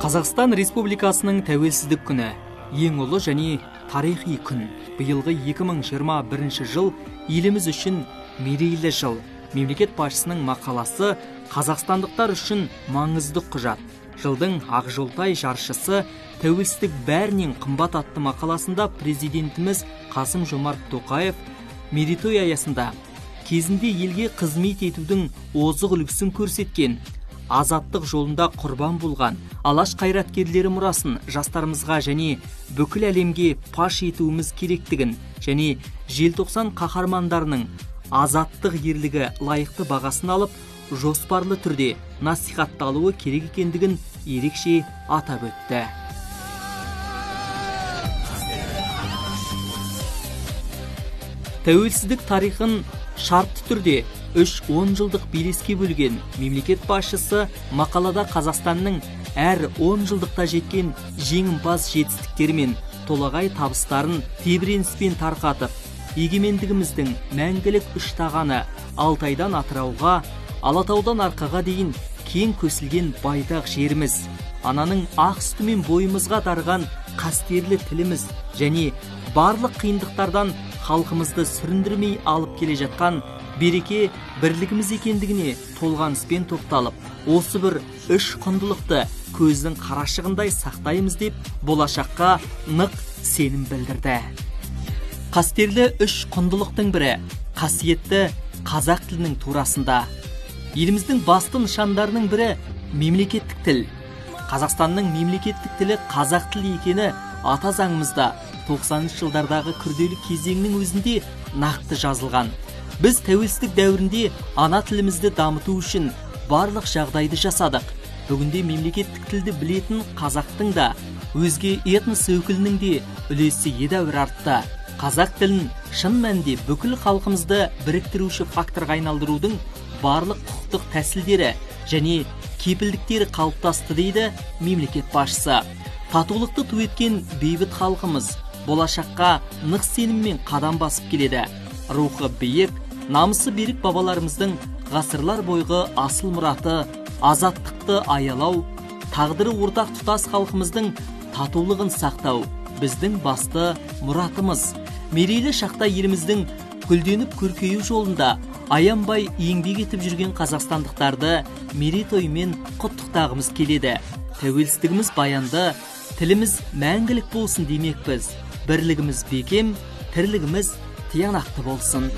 Қазақстан Республикасының тәуелсіздік күні ең ұлы және тарихи күн. Биылғы 2021 жыл еліміз үшін мерейлі жыл. Мемлекет басшысының мақаласы қазақстандықтар үшін маңызды құжат. Жылдың ақжолтай жаршысы тәуелсіздік бәрінен қымбат атты мақаласында президентіміз Қасым-Жомарт Тоқаев мерейтой аясында кезінде елге қызмет етудің озық үлгісін көрсеткен, азаттық жолында құрбан болған алаш қайраткерлері мұрасын жастарымызға және бүкіл әлемге паш етуіміз керектігін және желтоқсан қаһармандарының азаттық ерлігі лайықты бағасын алып, жоспарлы түрде насихатталуы керек екендігін ерекше атап өтті. Тәуелсіздік тарихын шартты түрде үш 10 жылдық белеске бөлген мемлекет басшысы мақалада Қазақстанның әр 10 жылдықта жеткен жеңімпаз жетістіктері мен толағай табыстарын тебіреніспен тарқатып, егемендігіміздің мәңгілік үш тағаны Алтайдан Атырауға, Алатаудан Арқаға дейін кең көсілген байтақ жеріміз, ананың ақ сүтімен бойымызға дарыған қастерлі тіліміз және барлық қиындықтардан халқымызды сүріндірмей алып келе жатқан береке бірлігіміз екендігіне толғаныспен тоқталып, осы бір үш құндылықты көздің қарашығындай сақтаймыз деп болашаққа нық сенім білдірді. Қастерлі үш құндылықтың бірі қасиетті қазақ тілінің турасында. Еліміздің басты нышандарының бірі мемлекеттік тіл. Қазақстанның мемлекеттік тілі қазақ тілі екені ата заңымызда 90 жылдардағы күрделі кезеңнің өзінде нақты жазылған. Біз тәуелсіздік дәуірінде ана тілімізді дамыту үшін барлық жағдайды жасадық. Бүгінде мемлекеттік тілді білетін қазақтың да, өзге этнос өкілінің де үлесі едәуір артты. Қазақ тілін шын мәнінде бүкіл халқымызды біріктіруші факторға айналдырудың барлық құқықтық тәсілдері және кепілдіктері қалыптасты, дейді мемлекет басшысы. Татулықты ту еткен бейбіт халқымыз болашаққа нық сеніммен қадам басып келеді. Рухы биік, намысы берік бабаларымыздың ғасырлар бойғы асыл мұраты, азаттықты аялау, тағдыры ортақ тұтас халқымыздың татулығын сақтау біздің басты мұратымыз. Мерейлі шақта еліміздің гүлденіп көркею жолында аянбай еңбек етіп жүрген қазақстандықтарды мерейтоймен құттықтағымыз келеді. Тәуелсіздігіміз баянды, тіліміз мәңгілік болсын демекпіз. Бірлігіміз бекем, тірлігіміз тиянақты болсын.